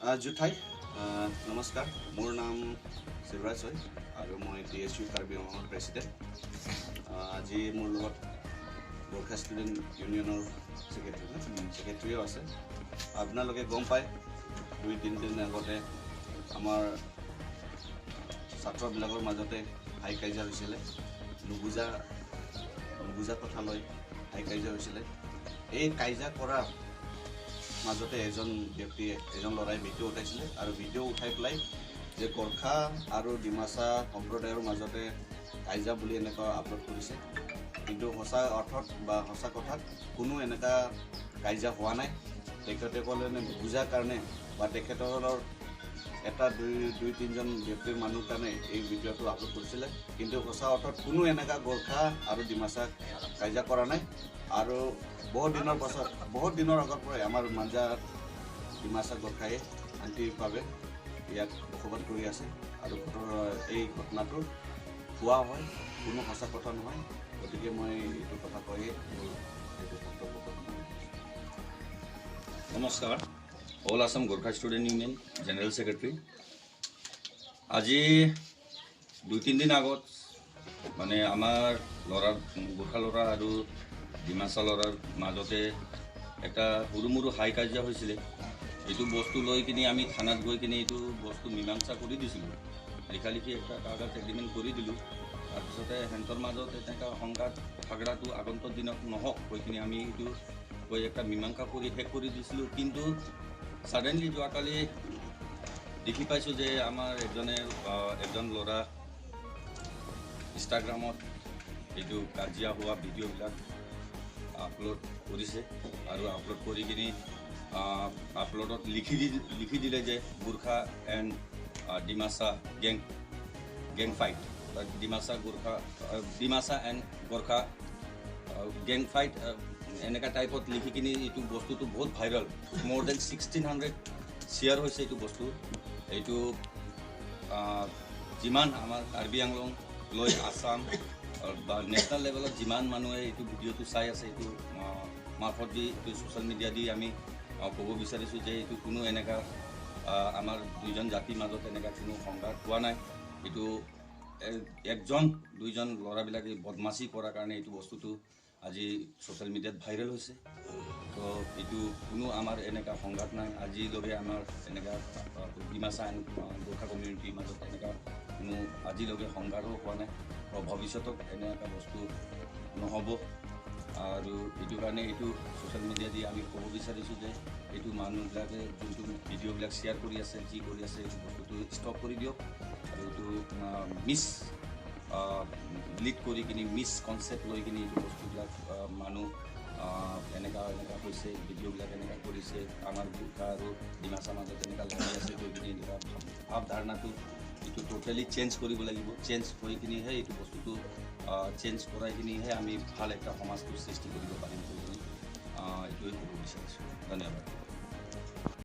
জোঠাই, নমস্কাৰ। মোৰ নাম শিৱৰাজ হয় আৰু মই টি এছ ইউ কাৰ্বি আংলঙৰ প্ৰেচিডেণ্ট। আজি মোৰ লগত গোৰ্খা ষ্টুডেণ্ট ইউনিয়নৰ ছেক্ৰেটেৰীও আছে। আপোনালোকে গম পায়, 2-3 দিন আগতে আমাৰ ছাত্ৰবিলাকৰ মাজতে হাই কাজিয়া হৈছিলে। নুবুজা নুবুজা কথা লৈ হাই কাজিয়া হৈছিলে। এই কাজিয়া কৰা মাজতে এজন ব্যক্তিয়ে, এজন ল'ৰাই ভিডিঅ' উঠাইছিলে আৰু ভিডিঅ' উঠাই পেলাই যে গোৰ্খা আৰু ডিমাচা সম্প্ৰদায়ৰ মাজতে কাজিয়া বুলি এনেকুৱা আপলোড কৰিছে। কিন্তু সঁচা অৰ্থত বা সঁচা কথাত কোনো এনেকুৱা কাজিয়া হোৱা নাই। তেখেতসকলে নুবুজাৰ কাৰণে বা তেখেতসকলৰ এটা দুই দুই তিনিজন ব্যক্তিৰ মানুহ কাৰণে এই ভিডিঅ'টো আপলোড কৰিছিলে। কিন্তু সঁচা অৰ্থত কোনো এনেকুৱা গোৰ্খা আৰু ডিমাচা কাজিয়া কৰা নাই। আৰু বহুত দিনৰ পাছত, বহুত দিনৰ আগৰ পৰাই আমাৰ মাঞ্জা ডিমাচা গোৰ্খাই শান্তিভাৱে ইয়াত বসবাস কৰি আছে আৰু এই ঘটনাটো হোৱা হয়, কোনো সঁচা কথা নহয়। গতিকে মই এইটো কথা কৈয়ে মোৰ এইটো বক্তব্য সামৰিছোঁ। নমস্কাৰ। All Assam Gorkha Student Union General Secretary. আজি 2-3 দিন আগত মানে আমাৰ ল'ৰা, গোৰ্খা ল'ৰা আৰু ডিমাচা ল'ৰাৰ মাজতে এটা সৰু মৰু হাই কাজিয়া হৈছিলে। এইটো বস্তু লৈ কিনি আমি থানাত গৈ কিনি এইটো বস্তু মীমাংসা কৰি দিছিলোঁ। লিখা লিখি একটা কাগজ এগ্ৰিমেণ্ট কৰি দিলোঁ। তাৰপিছতে সিহঁতৰ মাজত এনেকুৱা সংঘাত ঝাগৰাটো আগন্তুক দিনত নহওক কৈ কিনি আমি এইটো কৈ একটা মীমাংসা কৰি শেষ কৰি দিছিলোঁ। কিন্তু ছাডেনলি যোৱাকালি দেখি পাইছোঁ যে আমাৰ এজন ল'ৰা ইনষ্টাগ্ৰামত এইটো কাজিয়া হোৱা ভিডিঅ'বিলাক আপলোড কৰিছে আৰু আপলোড কৰি কিনি আপলোডত লিখি দিলে যে Gorkha and Dimasa gang fight, Dimasa Gorkha, Dimasa and Gorkha gang fight, এনেকুৱা টাইপত লিখি কিনি এইটো বস্তুটো বহুত ভাইৰেল, more than 1600 share হৈছে এইটো বস্তু। এইটো যিমান আমাৰ কাৰ্বি আংলং লৈ আছাম বা নেশ্যনেল লেভেলত যিমান মানুহে এইটো ভিডিঅ'টো চাই আছে, এইটো মাৰফত দি, এইটো ছ'চিয়েল মিডিয়া দি আমি ক'ব বিচাৰিছোঁ যে এইটো কোনো এনেকুৱা আমাৰ দুইজন জাতিৰ মাজত এনেকুৱা কোনো সংঘাত হোৱা নাই। এইটো একজন দুইজন ল'ৰাবিলাকে বদমাচি কৰাৰ কাৰণে এইটো বস্তুটো আজি ছ'চিয়েল মিডিয়াত ভাইৰেল হৈছে। তো এইটো কোনো আমাৰ এনেকুৱা সংঘাত নাই। আজিলৈকে আমাৰ এনেকুৱা ডিমাচা এণ্ড গোৰ্খা কমিউনিটিৰ মাজত এনেকুৱা কোনো আজিলৈকে সংঘাতো হোৱা নাই বা ভৱিষ্যতত এনেকুৱা বস্তু নহ'ব। আৰু এইটো কাৰণে এইটো ছ'চিয়েল মিডিয়া দি আমি ক'ব বিচাৰিছোঁ যে এইটো মানুহবিলাকে যোনটো ভিডিঅ'বিলাক শ্বেয়াৰ কৰি আছে, যি কৰি আছে, এইটো বস্তুটো ষ্টপ কৰি দিয়ক আৰু এইটো মিছ লিড কৰি কিনি, মিছ কনচেপ্ট লৈ কিনি এইটো বস্তুবিলাক মানুহ এনেকুৱা এনেকুৱা হৈছে, ভিডিঅ'বিলাক এনেকুৱা কৰিছে, আমাৰ গোৰ্খা আৰু ডিমাচা মাজত এনেকুৱা লগাই আছে কৈ কিনি এনেকুৱা ভাৱ ধাৰণাটো এইটো ট'টেলি চেঞ্জ কৰিব লাগিব। চেঞ্জ কৰি কিনিহে এইটো বস্তুটো চেঞ্জ কৰাই কিনিহে আমি ভাল এটা সমাজটো সৃষ্টি কৰিব পাৰিম কৈ কিনি এইটোৱে ক'ব বিচাৰিছোঁ। ধন্যবাদ।